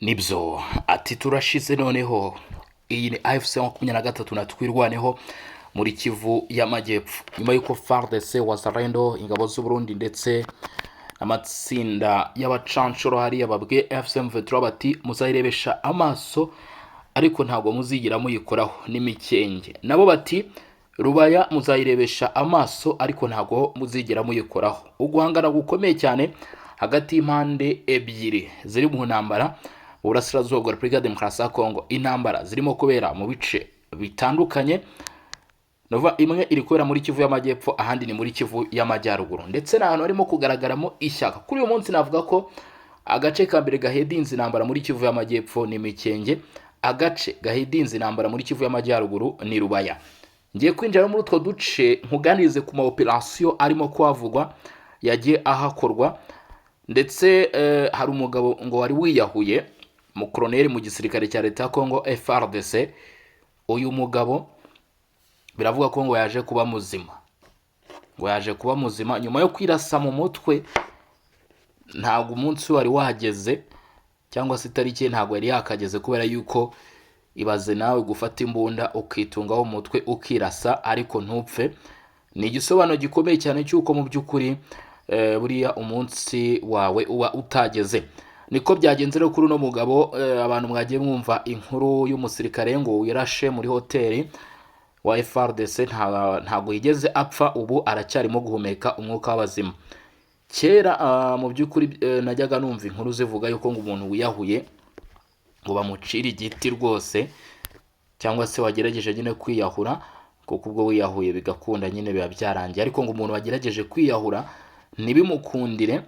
Nibyo, ati turashize noneho. Iyi ni AFC 23 na Twirwaneho muri Kivu y'Amajyepfo, nyuma y'uko FARDC, Wazalendo, ingabo z'u Burundi ndetse amatsinda y'abacanshuro hariya babwiye AFC M23 bati muzayirebesha amaso ariko ntabwo muzigira muyikoraho n'imikenge. Nabo bati Rubaya muzayirebesha amaso ariko ntabwo muzigera muyikoraho. Uguhangana gukomeye cyane hagati y'impande ebyiri ziri mu ntambara mu burasirazuba bwa Repubulika ya Demokarasi ya Kongo. Intambara zirimo kubera mu bice bitandukanye. Nova imwe iri kubera muri Kivu y'Amajyepfo, ahandi ni muri Kivu y'Amajyaruguru, ndetse n'ahantu harimo kugaragaramo ishyaka. Kuri uyu munsi navuga ko agace ka mbere gahedinze intambara muri Kivu y'Amajyepfo ni Mikenge, agace gahedinze intambara muri Kivu y'Amajyaruguru ni Rubaya. Ngiye kwinjira muri utwo duce nkuganirize ku ma operasiyo arimo kuhavugwa yagiye ahakorwa. Ndetse hari umugabo ngo wari wiyahuye, mukoroneri mu gisirikare cya leta ya Congo FARDC. Uyu mugabo biravuga ko ngo yaje kuba muzima, ngo yaje kuba muzima nyuma yo kwirasa mu mutwe. Ntabwo umunsi wari wahageze cyangwa se itariki ye ntabwo yari yakageze, kubera yuko ibaze nawe gufata imbunda ukitungaho umutwe ukirasa ariko ntupfe, ni igisobanuro gikomeye cyane cy'uko mu by'ukuri buriya umunsi wawe uba utageze. Niko byagenze rero kuri uno mugabo. Abantu mwagiye mwumva inkuru y'umusirikare ngo wirashe muri hoteli wa FARDC, ntabwo yigeze apfa, ubu aracyarimo guhumeka umwuka w'abazima. Kera mu by'ukuri najyaga numva inkuru zivuga yuko ngo umuntu wiyahuye ngo bamucire igiti rwose, cyangwa se wagerageje nyine kwiyahura, kuko ubwo wiyahuye bigakunda nyine biba byarangiye. Ariko ngo umuntu wagerageje kwiyahura ntibimukundire,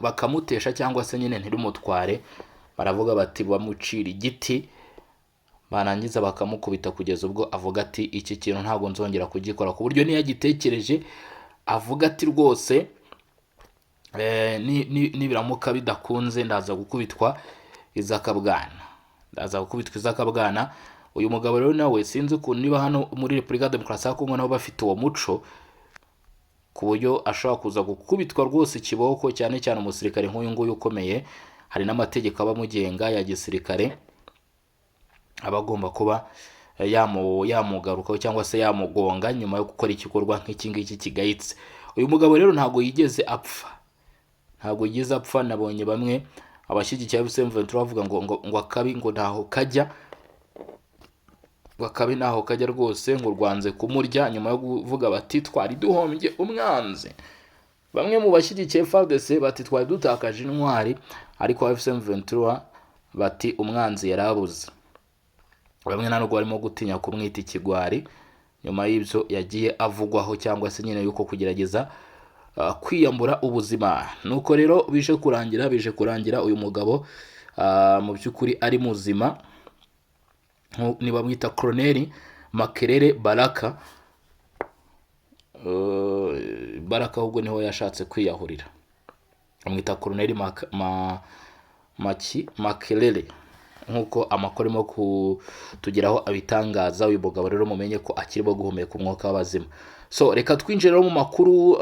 bakamutesha cyangwa se nyine ntirumutware, baravuga bati bamucira igiti, barangiza bakamukubita kugeza ubwo avuga ati iki kintu ntabwo nzongera kugikora, ku buryo niyo agitekereje avuga ati rwose nibiramuka bidakunze ndaza gukubitwa izakabwana, ndaza gukubitwa izakabwana. Uyu mugabo rero nawe sinzi ukuntu niba hano muri Repubulika ya Demokarasi ya Kongo nabo bafite uwo muco, ku buryo ashobora kuza gukubitwa rwose ikiboko, cyane cyane umusirikare nk'uyu nguyu ukomeye. Hari n'amategeko aba amugenga ya gisirikare aba agomba kuba yamugarukaho cyangwa se yamugonga nyuma yo gukora igikorwa nk'iki ngiki kigayitse. Uyu mugabo rero ntabwo yigeze apfa, ntabwo yigeze apfa. Nabonye bamwe abashyigikiye AFC M23 bavuga ngo akabi ngo ntaho kajya, ngo akabi ntaho kajya rwose, ngo rwanze kumurya, nyuma yo kuvuga bati twari duhombye umwanzi. Bamwe mu bashyigikiye FARDC bati twari dutakaje intwari, ariko AFC M23 bati umwanzi yarabuze. Bamwe nta nubwo barimo gutinya kumwita ikigwari nyuma y'ibyo yagiye avugwaho, cyangwa se nyine yuko kugerageza kwiyambura ubuzima. Nuko rero bije kurangira uyu mugabo mu by'ukuri ari muzima. Ni bamwita Colonel Makerere Baraka. Baraka ahubwo niho yashatse kwiyahurira, bamwita Colonel Makerere nk'uko amakuru arimo kutugeraho abitangaza. Uyu mugabo rero mumenye ko akirimo guhumeka umwuka w'abazima. So reka twinjire rero mu makuru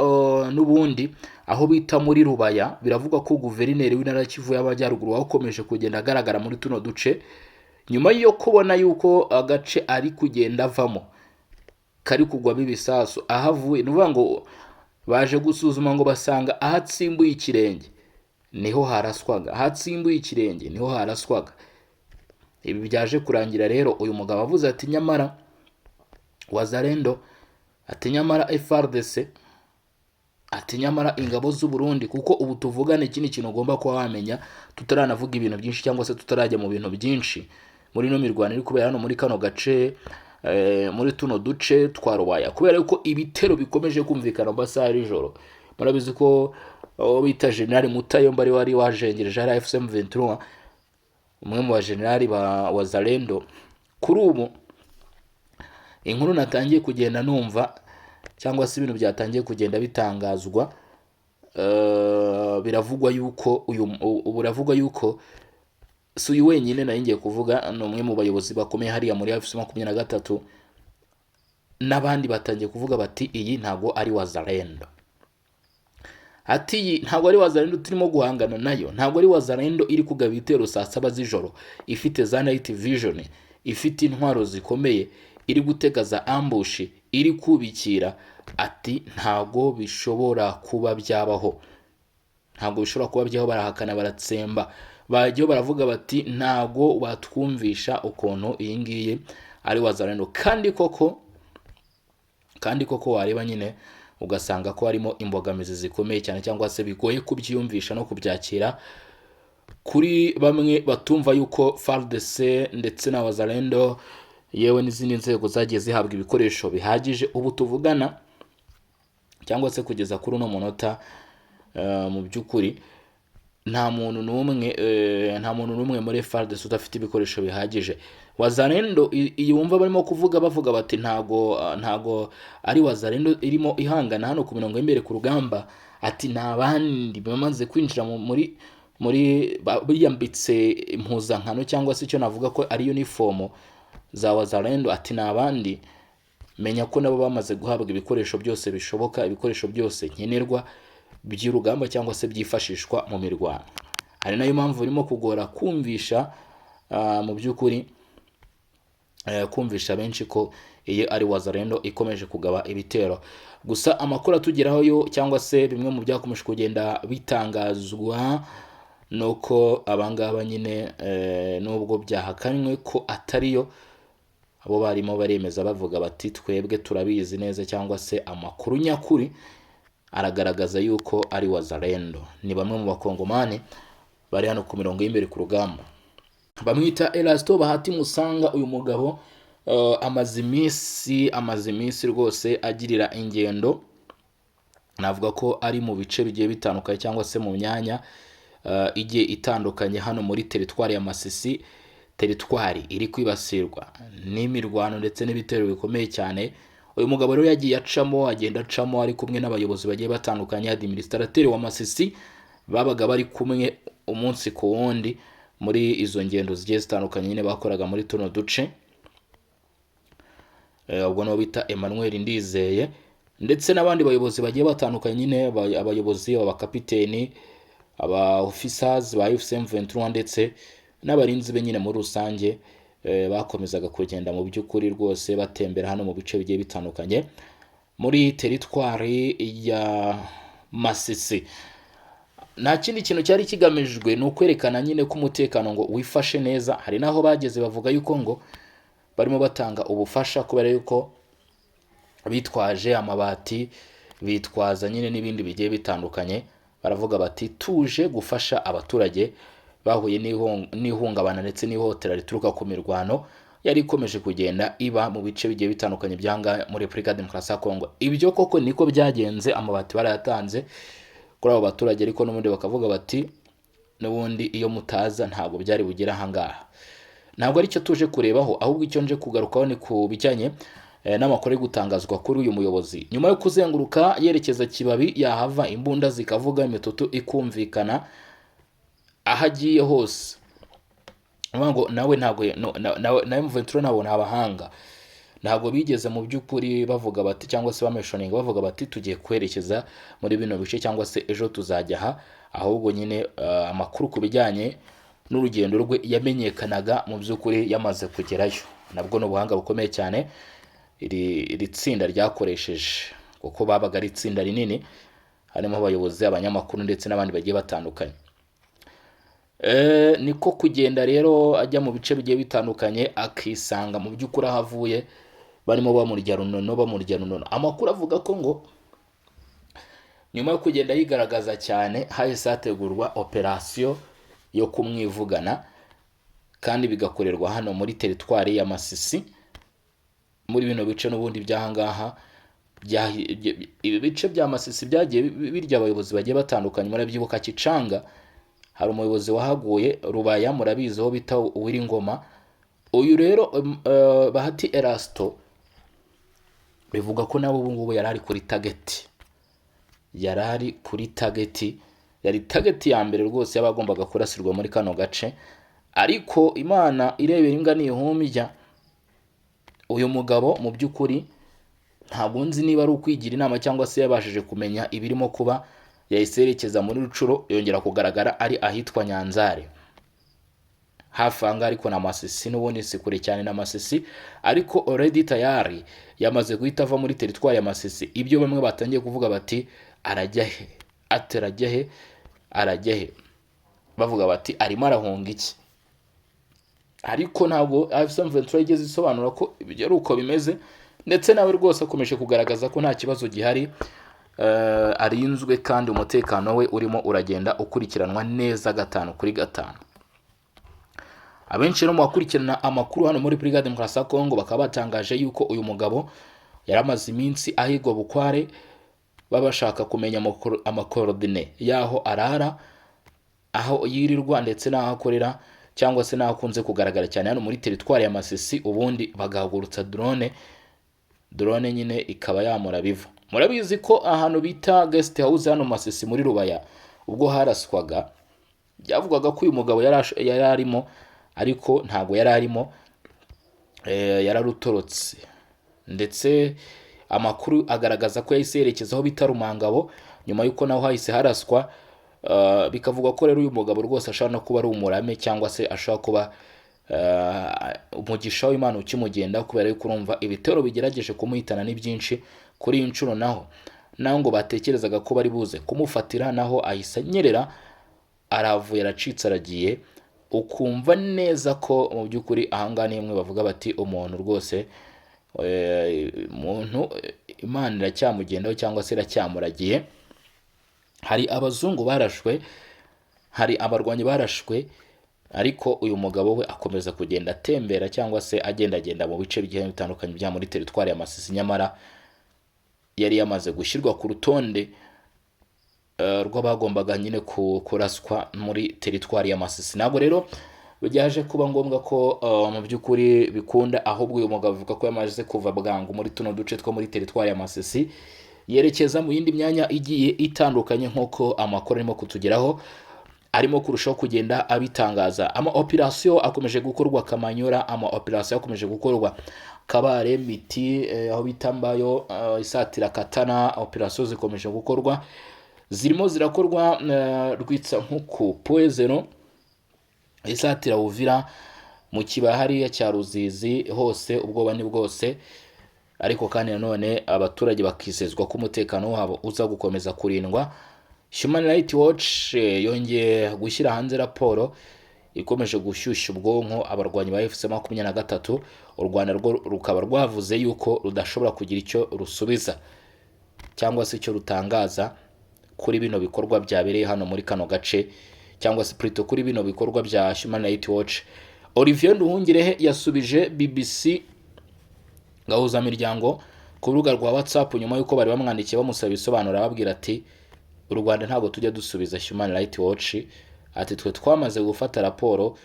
n'ubundi aho bita muri Rubaya. Biravugwa ko guverineri w'intara ya Kivu y'Amajyaruguru wakomeje kugenda agaragara muri tuno duce, nyuma yo kubona yuko agace ari kugenda avamo kari kugwamo ibisasu aho avuye. Ni ukuvuga ngo baje gusuzuma ngo basanga aho atsimbuye ikirenge niho haraswaga, aho atsimbuye ikirenge niho haraswaga. Ibi byaje kurangira rero uyu mugabo avuze ati nyamara Wazalendo, ati nyamara FARDC, ati nyamara ingabo z'u Burundi. Kuko ubu tuvugana, ikindi kintu ugomba kuba wamenya tutaranavuga ibintu byinshi cyangwa se tutarajya mu bintu byinshi muri ino mirwano iri kubera hano muri kano gace, muri tuno duce twa Rubaya, kubera yuko ibitero bikomeje kumvikana mu masaha y'ijoro. Murabizi ko uwo bita General Mutayomba ari wari wajengereje hari AFC M23, umwe mu bajenerali ba Wazalendo. Kuri ubu inkuru natangiye kugenda numva cyangwa se ibintu byatangiye kugenda bitangazwa, biravugwa yuko uyu ubu biravugwa yuko si uyu wenyine nari ngiye kuvuga, ni umwe mu bayobozi bakomeye hariya muri AFC 23, n'abandi batangiye kuvuga bati iyi ntabwo ari Wazalendo. Ati iyi ntabwo ari Wazalendo turimo guhangana nayo, ntabwo ari Wazalendo iri kugaba ibitero saa 7 z'ijoro, ifite za night vision, ifite intwaro zikomeye, iri gutega za ambush, iri kubikira. Ati ntabwo bishobora kuba byabaho, ntabwo bishobora kuba byabaho. Barahakana, baratsemba, bajyaho baravuga bati ntabwo batwumvisha ukuntu iyi ngiyi ari Wazalendo. Kandi koko wareba nyine ugasanga ko harimo imbogamizi zikomeye cyane, cyangwa se bigoye kubyiyumvisha no kubyakira kuri bamwe batumva yuko FARDC ndetse na Wazalendo, yewe n'izindi nzego, zagiye zihabwa ibikoresho bihagije. Ubu tuvugana, cyangwa se kugeza kuri uno munota, mu by'ukuri nta muntu n'umwe muri FARDC udafite ibikoresho bihagije. Wazalendo iyi wumva barimo kuvuga, bavuga bati ntago ari Wazalendo irimo ihangana hano ku mirongo y'imbere ku rugamba. Ati ni abandi bamaze kwinjira muri biyambitse impuzankano, cyangwa se icyo navuga ko ari uniform za Wazalendo. Ati ni abandi, menya ko nabo bamaze guhabwa ibikoresho byose bishoboka, ibikoresho byose nkenerwa by'urugamba cyangwa se byifashishwa mu mirwano. Ari nayo mpamvu birimo kugora kumvisha, mu by'ukuri, kumvisha benshi ko iyi ari Wazalendo ikomeje kugaba ibitero. Gusa amakuru atugeraho yo, cyangwa se bimwe mu byakomeje kugenda bitangazwa, ni uko abangaba nyine, nubwo byahakanywe ko atariyo, abo barimo baremeza bavuga bati twebwe turabizi neza, cyangwa se amakuru nyakuri aragaragaza yuko ari Wazalendo. Ni bamwe mu Bakongomani bari hano ku mirongo y'imbere ku rugamba, bamwita Erasto Bahati Musanga. Uyu mugabo amaze iminsi rwose agirira ingendo, navuga ko ari mu bice bigiye bitandukanye, cyangwa se mu myanya igiye itandukanye hano muri teritwari ya Masisi, teritwari iri kwibasirwa n'imirwano ndetse n'ibitero bikomeye cyane. Uyu mugabo rero yagiye acamo, agenda acamo ari kumwe n'abayobozi bagiye batandukanye, administrateur wa Masisi, babaga bari kumwe umunsi ku wundi muri izo ngendo zigiye zitandukanye nyine bakoraga muri tuno duce. Ubwo niwo bita Emmanuel Ndizeye, ndetse n'abandi bayobozi bagiye batandukanye nyine, abayobozi, abakapiteni, aba officers ba AFC M23 ndetse n'abarinzi be nyine muri rusange, bakomezaga kugenda mu by'ukuri rwose batembera hano mu bice bigiye bitandukanye muri teritwari ya Masisi. Nta kindi kintu cyari kigamijwe, ni ukwerekana nyine ko umutekano ngo wifashe neza. Hari n'aho bageze bavuga yuko ngo barimo batanga ubufasha, kubera yuko bitwaje amabati, bitwaza nyine n'ibindi bigiye bitandukanye. Baravuga bati tuje gufasha abaturage bahuye n'ihungabana ndetse n'ihohotera rituruka ku mirwano yari ikomeje kugenda iba mu bice bigiye bitandukanye byanga muri Repubulika ya Demokarasi ya Kongo. Ibyo koko niko byagenze, amabati barayatanze kuri abo baturage, ariko n'ubundi bakavuga bati n'ubundi iyo mutaza ntabwo byari bugere ahangaha. Ntabwo aricyo tuje kurebaho, ahubwo icyo nje kugarukaho ni ku bijyanye n'amakuru ari gutangazwa kuri uyu muyobozi. Nyuma yo kuzenguruka yerekeza Kibabi, yahava imbunda zikavuga, imitutu ikumvikana aho agiye hose. Uvuga ngo nawe ntabwo nawe na M23 nabo ni abahanga, ntabwo bigeze mu by'ukuri bavuga bati, cyangwa se bamentioninga bavuga bati tugiye kwerekeza muri bino bice, cyangwa se ejo tuzajya aha. Ahubwo nyine amakuru ku bijyanye n'urugendo rwe yamenyekanaga mu by'ukuri yamaze kugerayo. Nabwo ni ubuhanga bukomeye cyane iri tsinda ryakoresheje, kuko babaga ari itsinda rinini harimo abayobozi, abanyamakuru ndetse n'abandi bagiye batandukanye. Niko kugenda rero ajya mu bice bigiye bitandukanye, akisanga mu by'ukuri aho avuye barimo bamurya runono, bamurya runono. Amakuru avuga ko ngo nyuma yo kugenda yigaragaza cyane, hahise hategurwa operasiyo yo kumwivugana, kandi bigakorerwa hano muri teritwari ya Masisi, muri bino bice n'ubundi by'ahangaha. Ibi bice bya Masisi byagiye birya abayobozi bagiye batandukanye. Murabyibuka Kicanga, hari umuyobozi wahaguye. Rubaya murabizi, aho bita Uwiringoma. Uyu rero Bahati Erasto, bivuga ko nawe ubu ngubu yari ari kuri target, yari ari kuri target, yari target ya mbere rwose y'abagombaga kurasirwa muri kano gace. Ariko Imana irebera imbwa ntihumbya. Uyu mugabo mu by'ukuri ntabwo nzi niba ari ukwigira inama cyangwa se yabashije kumenya ibirimo kuba. Yahise yerekeza muri Rutshuru, yongera kugaragara ari ahitwa Nyanzare, hafi aha ngaha, ariko na Masisi n'ubundi si kure cyane na Masisi. Ariko already tayari yamaze guhita ava muri teritwari ya Masisi. Ibyo bamwe batangiye kuvuga bati: "Arajya he?" Ati: "Arajya he? Arajya he?" Bavuga bati: "Arimo arahunga iki?" Ariko ntabwo AFC M23 yigeze isobanura ko ibyo ari uko bimeze, ndetse nawe rwose akomeje kugaragaza ko nta kibazo gihari, arinzwe kandi umutekano we urimo uragenda ukurikiranwa neza gatanu kuri gatanu. Abenshi rero mu bakurikirana amakuru hano muri Repubulika Demokarasi ya Kongo bakaba batangaje yuko uyu mugabo yari amaze iminsi ahigwa bukware, baba bashaka kumenya ama coordonnées y'aho arara, aho yirirwa, ndetse n'aho akorera, cyangwa se n'aho akunze kugaragara cyane hano muri teritwari ya Masisi, ubundi bagahagurutsa drone. Drone nyine ikaba yamura biva. Murabizi ko ahantu bita guest house hano Masisi muri Rubaya, ubwo haraswaga, byavugwaga ko uyu mugabo yari arimo, ariko ntabwo yari arimo, yararutorotse. Ndetse amakuru agaragaza ko yahise yerekeza aho bita Rumangabo nyuma y'uko naho hahise haraswa. Bikavugwa ko rero uyu mugabo rwose ashobora no kuba ari umurame, cyangwa se ashobora kuba umugisha w'Imana ukimugenda, kubera yuko urumva ibitero bigerageje kumuhitana ni byinshi. Kuri iyi nshuro naho ngo batekerezaga ko bari buze kumufatira, naho ahise anyerera, aravuye, aracitse, aragiye. Ukumva neza ko mu by'ukuri ahangaha ni imwe bavuga bati: "Umuntu rwose, umuntu Imana iracyamugendaho cyangwa se iracyamuragiye." Hari abazungu barashwe, hari abarwanyi barashwe, ariko uyu mugabo we akomeza kugenda atembera cyangwa se agendagenda mu bice bigiye bitandukanye bya muri teritwari ya Masisi, nyamara yari yamaze gushyirwa ku rutonde rw'abagombaga nyine kuraswa muri teritwari ya Masisi. Ntabwo rero byaje kuba ngombwa ko mu by'ukuri bikunda, ahubwo uyu mugabo avuga ko yamaze kuva bwangu muri tuno duce two muri teritwari ya Masisi, yerekeza mu yindi myanya igiye itandukanye, nk'uko amakuru arimo kutugeraho arimo kurushaho kugenda abitangaza. Ama operasiyo akomeje gukorwa Kamanyora, ama operasiyo akomeje gukorwa Kabare, Miti, aho bita Mbayo, isatira Katana. Operasiyo zikomeje gukorwa, zirimo zirakorwa Rwitsa Nkuku, Point Zéro, isatira Uvira, mu kibaya hariya cya Ruzizi, hose ubwoba ni bwose. Ariko kandi nanone abaturage bakizezwa ko umutekano wabo uza gukomeza kurindwa. Human Rights Watch yongeye gushyira hanze raporo ikomeje gushyushya ubwonko abarwanyi ba AFC 23. U Rwanda rwo rukaba rwavuze yuko rudashobora kugira icyo rusubiza cyangwa se icyo rutangaza kuri bino bikorwa byabereye hano muri kano gace, cyangwa se plutôt kuri bino bikorwa bya Human Rights Watch. Olivier Nduhungirehe yasubije BBC Gahuzamiryango ku rubuga rwa WhatsApp nyuma y'uko bari bamwandikiye bamusaba ibisobanuro, ababwira ati: "U Rwanda ntabwo tujya dusubiza Human Rights Watch." Ati: "Twe twamaze gufata raporo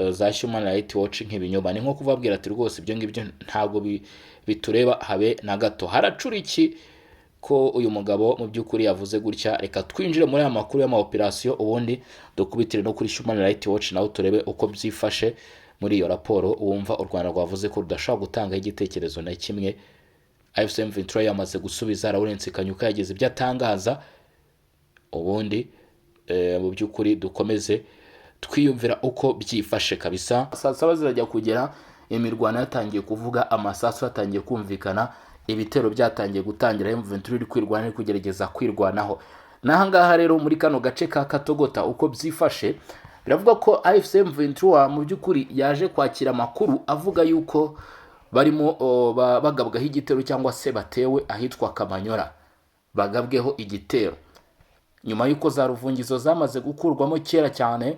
za Human Rights Watch nk'ibinyoma." Ni nko kubabwira ati: "Rwose ibyo ngibyo ntabwo bitureba habe na gato." Haracura iki ko uyu mugabo mu by'ukuri yavuze gutya? Reka twinjire muri aya makuru y'ama operasiyo, ubundi dukubitire no kuri Human Rights Watch, naho turebe uko byifashe muri iyo raporo wumva u Rwanda rwavuze ko rudashobora gutangaho igitekerezo na kimwe. AFC M23 yamaze gusubiza, Lawrence Kanyuka yagize ibyo atangaza, ubundi mu by'ukuri dukomeze twiyumvira uko byifashe kabisa. Saa 7 zirajya kugera, imirwano yatangiye kuvuga, amasasu yatangiye kumvikana, ibitero byatangiye gutangira, M23 iri kwirwana, iri kugerageza kwirwanaho. N'aha ngaha rero muri kano gace ka Katogota uko byifashe, biravuga ko AFC M23 mu by'ukuri yaje kwakira amakuru avuga yuko barimo bagabwaho igitero, cyangwa se batewe ahitwa Kamanyora, bagabweho igitero nyuma y'uko za Ruvungizo zamaze gukurwamo kera cyane.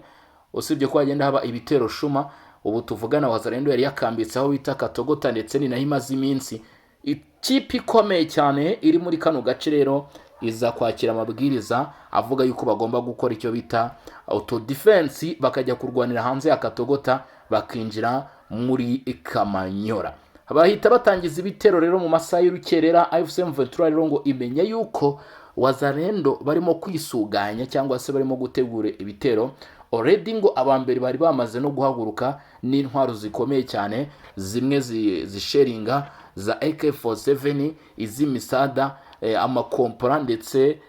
Usibye ko hagenda haba ibitero shuma, ubu tuvugana Wazalendo yari yakambitse aho bita Katogota, ndetse ni naho imaze iminsi. Ikipe ikomeye cyane iri muri kano gace rero iza kwakira amabwiriza avuga yuko bagomba gukora icyo bita auto defense, bakajya kurwanira hanze ya Katogota, bakinjira muri Kamanyora, bahita batangiza ibitero rero mu masaha y'urukerera. AFC M23 rero ngo imenye yuko Wazalendo barimo kwisuganya cyangwa se barimo gutegura ibitero. Already ngo abambere bari bamaze no guhaguruka n'intwaro zikomeye cyane, zimwe zisheringa za AK47, iz'imisada, amakompora ndetse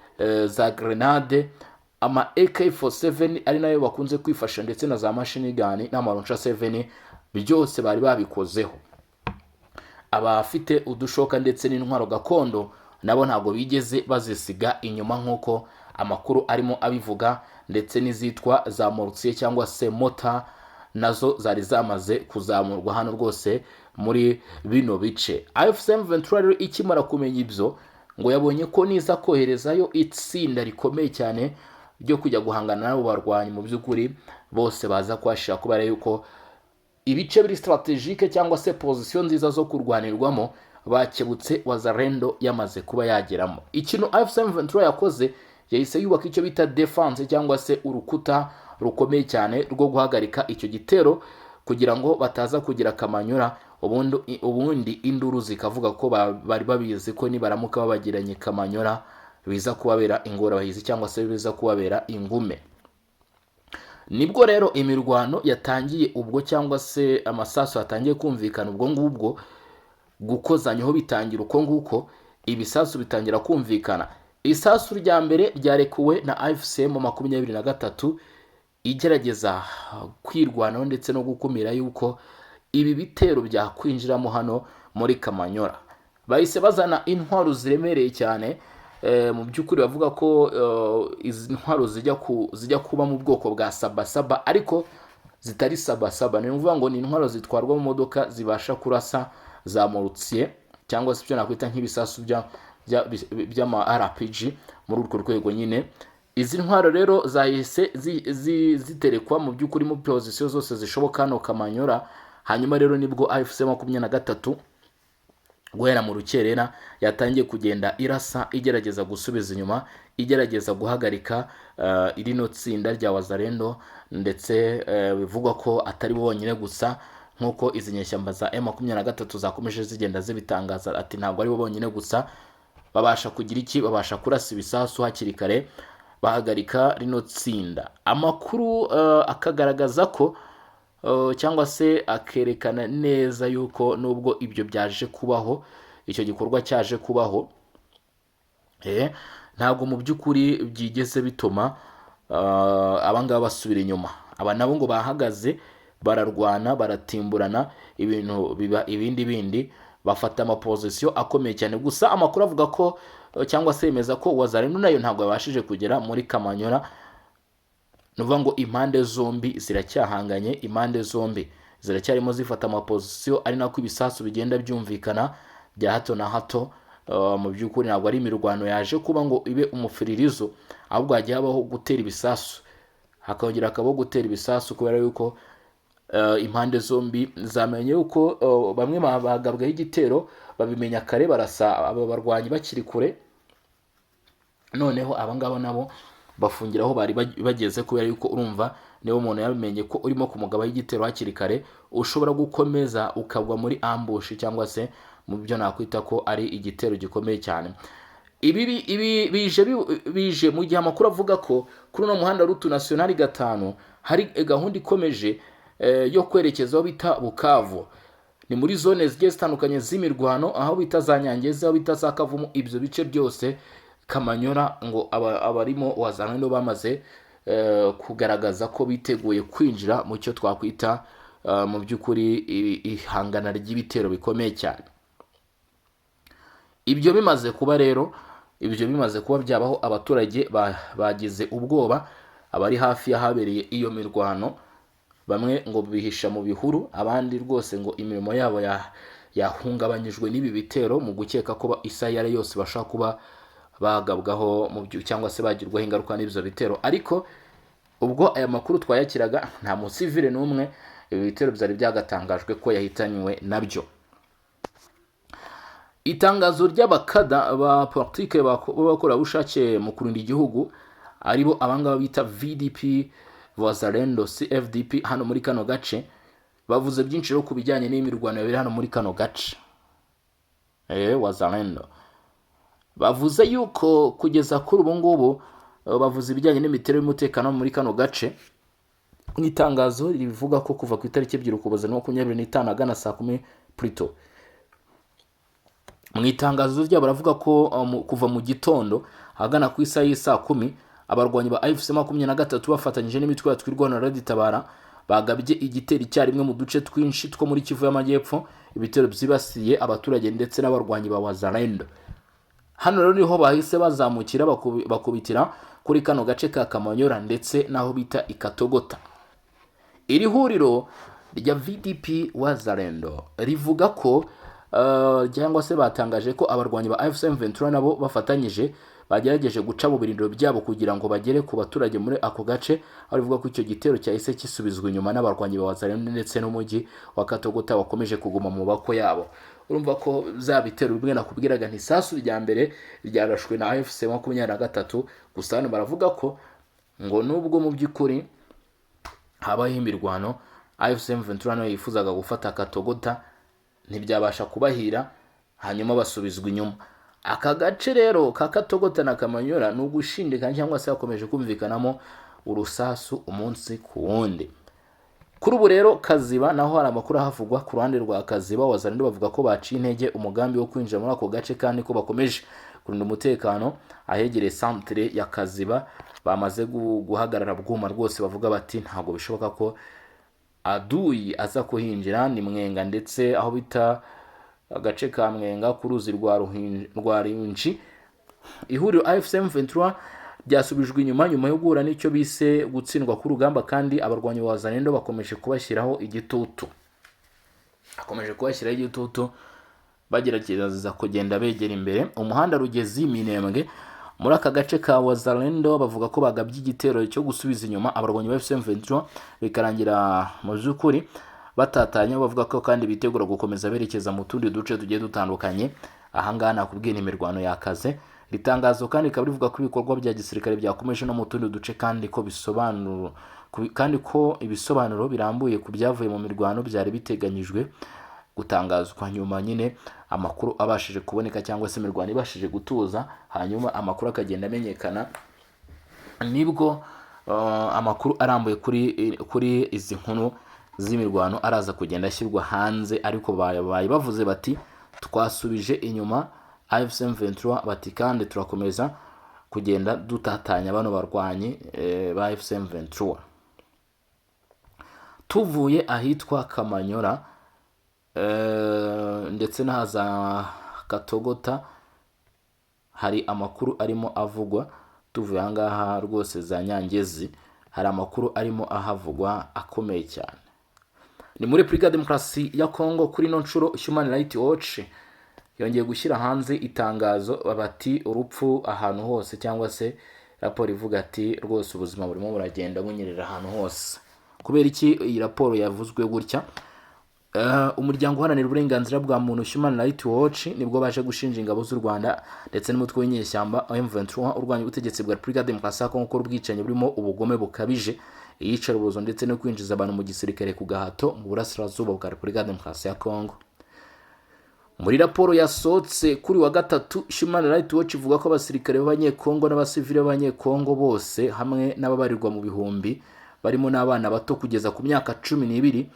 za grenade, ama AK47 ari nayo bakunze kwifasha, ndetse na za machine gun n'ama launcher 7, byose bari babikozeho. Abafite udushoka ndetse n'intwaro gakondo nabo ntabwo bigeze bazisiga inyuma, nk'uko amakuru arimo abivuga, ndetse n'izitwa za mortier cyangwa se mortar nazo zari zamaze kuzamurwa hano rwose muri bino bice. AFC M23 rero ikimara kumenya ibyo, ngo yabonye ko niza koherezayo itsinda rikomeye cyane ryo kujya guhangana n'abo barwanyi, mu by'ukuri bose baza kuhashira, kubera yuko ibice biri stratégique cyangwa se position nziza zo kurwanirwamo bakebutse Wazalendo yamaze kuba yageramo. Ikintu AFC M23 yakoze, yahise yubaka icyo bita défense cyangwa se urukuta rukomeye cyane rwo guhagarika icyo gitero, kugira ngo bataza kugira Kamanyura, ubundi induru zikavuga ko bari babizi ko nibaramuka babagiranye Kamanyura biza kubabera ingorabahizi cyangwa se biza kubabera ingume. Nibwo rero imirwano yatangiye ubwo, cyangwa se amasasu yatangiye kumvikana ubwo ngubwo, gukozanyaho bitangira uko nguko, ibisasu bitangira kumvikana. Isasu rya mbere ryarekuwe na AFC M 23 igerageza kwirwanaho ndetse no gukumira yuko ibi bitero byakwinjiramo hano muri Kamanyora. Bahise bazana intwaro ziremereye cyane. Mu by'ukuri bavuga ko izi ntwaro zijya kuba mu bwoko bwa sabasaba ariko zitari sabasaba. Ni ukuvuga ngo ni intwaro zitwarwa mu modoka, zibasha kurasa za mortier cyangwa se ibyo nakwita nk'ibisasu by'ama RPG muri urwo rwego nyine. Izi ntwaro rero zahise ziterekwa mu by'ukuri mu position zose zishoboka hano Kamanyora. Hanyuma rero nibwo AFC 23 guhera mu rukerera yatangiye kugenda irasa, igerageza gusubiza inyuma, igerageza guhagarika rino tsinda rya Wazalendo, ndetse bivugwa ko atari bo bonyine gusa, nk'uko izi nyeshyamba za M23 zakomeje zigenda zibitangaza, ati ntabwo ari bo bonyine gusa. Babasha kugira iki? Babasha kurasa ibisasu hakiri kare, bahagarika rino tsinda. Amakuru akagaragaza ko cyangwa se akerekana neza yuko nubwo ibyo byaje kubaho, icyo gikorwa cyaje kubaho, ntabwo mu by'ukuri byigeze bituma abangaba basubira inyuma. Aba nabo ngo bahagaze, bararwana, baratimburana, ibintu biba ibindi bindi, bafata ama position akomeye cyane. Gusa amakuru avuga ko cyangwa se yemeza ko Wazalendo nayo ntabwo yabashije kugera muri Kamanyora. Ni ukuvuga ngo impande zombi ziracyahanganye, impande zombi ziracyarimo zifata ama position, ari nako ibisasu bigenda byumvikana bya hato na hato. Mu by'ukuri ntabwo ari imirwano yaje kuba ngo ibe umufiririzo, ahubwo hagiye habaho gutera ibisasu, hakongera hakabaho gutera ibisasu, kubera yuko impande zombi zamenye yuko bamwe bagabwaho igitero, babimenya kare, barasa aba barwanyi bakiri kure. Noneho abangaba nabo bafungira aho bari bageze, kubera yuko urumva niba umuntu yabimenye ko urimo kumugabaho igitero hakiri kare, ushobora gukomeza ukagwa muri ambush cyangwa se mu byo nakwita ko ari igitero gikomeye cyane. Ibi bije mu gihe amakuru avuga ko kuri uno muhanda route nationale 5 hari gahunda ikomeje yo kwerekeza aho bita Bukavu, ni muri zone zigiye zitandukanye z'imirwano, aho bita za Nyangezi, aho bita za Kavumu, ibyo bice byose Kamanyora, ngo abarimo Wazalendo bamaze kugaragaza ko biteguye kwinjira mu cyo twakwita mu by'ukuri ihangana ry'ibitero bikomeye cyane. Ibyo bimaze kuba rero, ibyo bimaze kuba byabaho, abaturage bagize ubwoba. Abari hafi y'ahabereye iyo mirwano, bamwe ngo bihisha mu bihuru, abandi rwose ngo imirimo yabo yahungabanyijwe n'ibi bitero, mu gukeka ko isaha iyo ari yo yose bashobora kuba bagabwaho mu byo cyangwa se bagirwaho ingaruka n'ibyo bitero. Ariko ubwo aya makuru twayakiraga, nta musivile n'umwe ibi bitero byari byagatangajwe ko yahitanywe nabyo. Itangazo ry'abakada ba politike b'abakorerabushake mu kurinda igihugu, aribo abangaba bita VDP Wazalendo CFDP hano muri kano gace, bavuze byinshi rero ku bijyanye n'imirwano yabereye hano muri kano gace. Wazalendo bavuze yuko kugeza kuri ubu ngubu, bavuze ibijyanye n'imiterere y'umutekano muri kano gace mu itangazo rivuga ko kuva ku itariki 2 Ukuboza 25 agana saa 10 plutôt. Mu itangazo ryabo baravuga ko kuva mu gitondo ahagana ku isaha y'isaa 10, abarwanyi ba AFC 23 bafatanyije n'imitwe ya Twirwaneho na Red-Tabara bagabye igitero icyarimwe mu duce twinshi two muri Kivu y'Amajyepfo, ibitero byibasiye abaturage ndetse n'abarwanyi ba Wazalendo. Hano rero niho bahise bazamukira bakubitira kuri kano gace ka Kamanyora ndetse n'aho bita Ikatogota. Iri huriro rya VDP Wazalendo rivuga ko cyangwa se batangaje ko abarwanyi ba AFC M23 nabo bafatanyije bagerageje guca mu birindiro byabo kugira ngo bagere ku baturage muri ako gace, aho rivuga ko icyo gitero cyahise kisubizwa inyuma n'abarwanyi ba Wazalendo, ndetse n'umujyi wa Katogota wakomeje kuguma mu maboko yabo. Urumva ko za bitero bimwe nakubwiraga nti isasu rya mbere ryarashwe na AFC 23. Gusa hano baravuga ko ngo nubwo mu by'ukuri habaho imirwano, AFC M23 nayo yifuzaga gufata Katogota, ntibyabasha kubahira, hanyuma basubizwa inyuma. Aka gace rero ka Katogota na Kamanyora ni ugushindikanya cyangwa se hakomeje kumvikanamo urusasu umunsi ku wundi. Kuri ubu rero Kaziba naho hari amakuru ahavugwa. Ku ruhande rwa Kaziba, Wazalendo bavuga ko baciye intege umugambi wo kwinjira muri ako gace, kandi ko bakomeje kurinda umutekano ahegereye centre ya Kaziba. Bamaze guhagarara bwuma rwose, bavuga bati ntabwo bishoboka ko aduyi aza kuhinjira. Ni Mwenga ndetse aho bita agace ka Mwenga ku ruzi rwa Rinji. Ihuriro AFC M23 ryasubijwe inyuma nyuma yo guhura n'icyo bise gutsindwa k'urugamba, kandi abarwanyi ba Wazalendo bakomeje kubashyiraho igitutu, bakomeje kubashyiraho igitutu bagerageza kugenda begera imbere umuhanda Rugezi Minembwe. Muri aka gace ka Wazalendo bavuga ko bagabye igitero cyo gusubiza inyuma abarwanyi ba AFC M23, bikarangira mu by'ukuri batatanye. Bavuga ko kandi bitegura gukomeza berekeza mu tundi duce tugiye dutandukanye. Ahangaha nakubwiye imirwano yakaze. Iri tangazo kandi rikaba rivuga ko ibikorwa bya gisirikare byakomeje no mu tundi duce, kandi ko ibisobanuro birambuye ku byavuye mu mirwano byari biteganyijwe gutangazwa nyuma nyine amakuru abashije kuboneka cyangwa se imirwano ibashije gutuza, hanyuma amakuru akagenda amenyekana, nibwo amakuru arambuye kuri izi nkuru z'imirwano araza kugenda ashyirwa hanze. Ariko babaye bavuze bati twasubije inyuma AFC M23, bati kandi turakomeza kugenda dutatanya bano barwanyi ba AFC M23. Tuvuye ahitwa Kamanyora ndetse n'ahaza Katogota, hari amakuru arimo avugwa. Tuvuye ahangaha rwose za Nyangezi, hari amakuru arimo ahavugwa akomeye cyane. Ni muri Repubulika ya Demokarasi ya Kongo. Kuri ino nshuro Human Rights Watch yongeye gushyira hanze itangazo, bati urupfu ahantu hose, cyangwa se raporo ivuga ati rwose ubuzima burimo buragenda bunyerera ahantu hose. Kubera iki iyi raporo yavuzwe gutya? Umuryango uharanira uburenganzira bwa muntu Human Rights Watch nibwo baje gushinja ingabo z'u Rwanda ndetse n'umutwe w'inyeshyamba M23 urwanya ubutegetsi bwa Repubulika ya Demokarasi ya Kongo gukora ubwicanyi burimo ubugome bukabije, iyicarubozo ndetse no kwinjiza abantu mu gisirikare ku gahato mu burasirazuba bwa Repubulika ya Demokarasi ya Kongo. Muri raporo yasohotse kuri wa gatatu, Human Rights Watch ivuga ko abasirikare b'Abanyekongo n'abasivili b'Abanyekongo bose hamwe n'ababarirwa mu bihumbi, barimo n'abana bato kugeza ku myaka 12,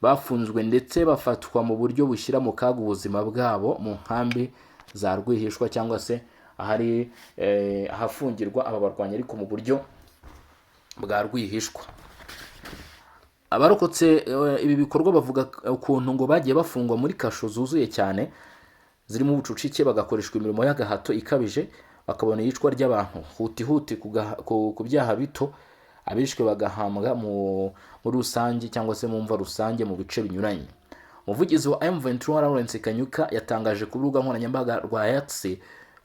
bafunzwe ndetse bafatwa mu buryo bushyira mu kaga ubuzima bwabo mu nkambi za rwihishwa, cyangwa se ahari ahafungirwa aba barwanyi ariko mu buryo bwa rwihishwa. Abarokotse ibi bikorwa bavuga ukuntu ngo bagiye bafungwa muri kasho zuzuye cyane zirimo ubucucike, bagakoreshwa imirimo y'agahato ikabije, bakabona iyicwa ry'abantu huti huti ku byaha bito, abishwe bagahambwa muri rusange cyangwa se mu mva rusange mu bice binyuranye. Umuvugizi wa M23 Lawrence Kanyuka yatangaje ku rubuga nkoranyambaga rwa X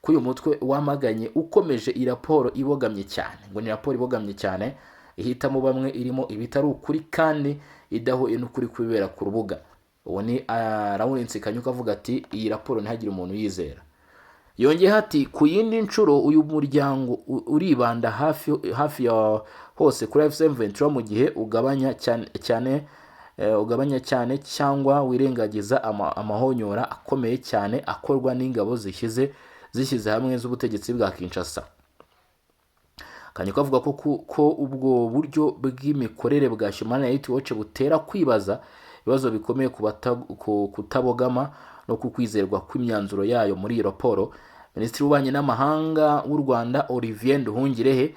ko uyu mutwe wamaganye ukomeje iyi raporo ibogamye cyane. Ngo ni raporo ibogamye cyane, ihitamo bamwe, irimo ibitari ukuri kandi idahuye n'ukuri kubibera ku rubuga. Uwo ni Lawrence Kanyuka avuga ati iyi raporo ntihagire umuntu uyizera. Yongeyeho ati ku yindi nshuro uyu muryango uribanda hafi hafi ya hose kuri AFC M23 mu gihe ugabanya cyane cyane ugabanya cyane cyangwa wirengagiza amahonyora akomeye cyane akorwa n'ingabo zishyize hamwe z'ubutegetsi bwa Kinshasa. Kanyuka avuga ko ubwo buryo bw'imikorere bwa Human Rights Watch butera kwibaza ibibazo bikomeye ku kutabogama no ku kwizerwa kw'imyanzuro yayo muri iyi raporo. Minisitiri w'Ububanyi n'Amahanga w'u Rwanda, Olivier Nduhungirehe,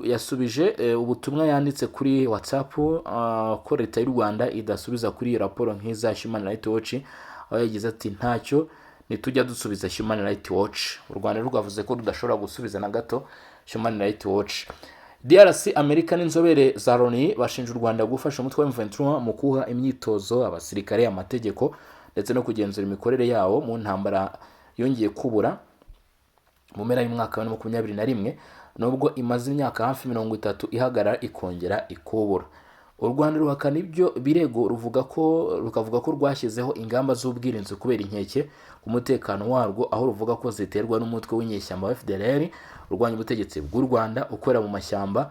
yasubije ubutumwa yanditse kuri WhatsApp ko leta y'u Rwanda idasubiza kuri iyi raporo nk'iza Human Rights Watch, aho yagize ati: "Ntacyo ntitujya dusubiza Human Rights Watch." U Rwanda rwavuze ko rudashobora gusubiza na gato Human Rights Watch. DRC, Amerika n'inzobere za Loni bashinja u Rwanda gufasha umutwe wa M23 mu kuha imyitozo abasirikare, amategeko ndetse no kugenzura imikorere yawo mu ntambara yongeye kubura mu mpera y'umwaka wa 2021, nubwo imaze imyaka hafi 30 ihagarara ikongera ikubura. U Rwanda ruhakana ibyo birego, ruvuga ko rukavuga ko rwashyizeho ingamba z'ubwirinzi kubera inkeke ku mutekano warwo, aho ruvuga ko ziterwa n'umutwe w'inyeshyamba wa FDLR urwanya ubutegetsi bw'u Rwanda, ukorera mu mashyamba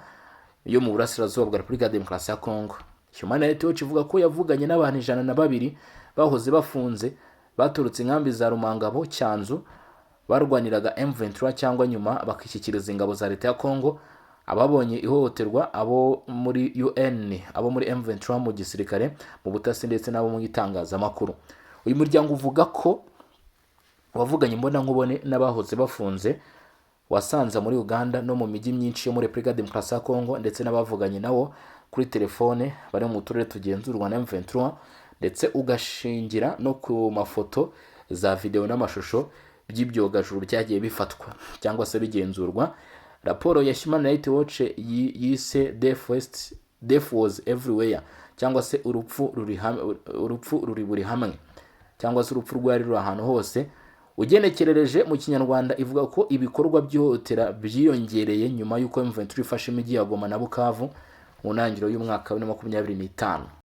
yo mu burasirazuba bwa Repubulika ya Demokarasi ya Kongo. Human Rights Watch ivuga ko yavuganye n'abantu 102 bahoze bafunze, baturutse inkambi za Rumangabo, Cyanzu, barwaniraga M23 cyangwa nyuma bakishyikiriza ingabo za leta ya Kongo, ababonye ihohoterwa, abo muri UN, abo muri M23, mu gisirikare, mu butasi ndetse n'abo mu itangazamakuru. Uyu muryango uvuga ko wavuganye imbonankubone n'abahoze bafunze wasanze muri Uganda no mu mijyi myinshi yo muri Repubulika ya Demokarasi ya Kongo, ndetse n'abavuganye nabo kuri telefone bari mu turere tugenzurwa na M23, ndetse ugashingira no ku mafoto, za videwo n'amashusho by'ibyogajuru byagiye bifatwa cyangwa se bigenzurwa. Raporo ya Human Rights Watch yise Death Was Everywhere, cyangwa se urupfu ruri buri hamwe, cyangwa se urupfu rwari ruri ahantu hose, ugenekerereje mu Kinyarwanda, ivuga ko ibikorwa by'ihohotera byiyongereye nyuma y'uko M23 ifashe imijyi ya Goma na Bukavu mu ntangiriro y'umwaka wa 2025.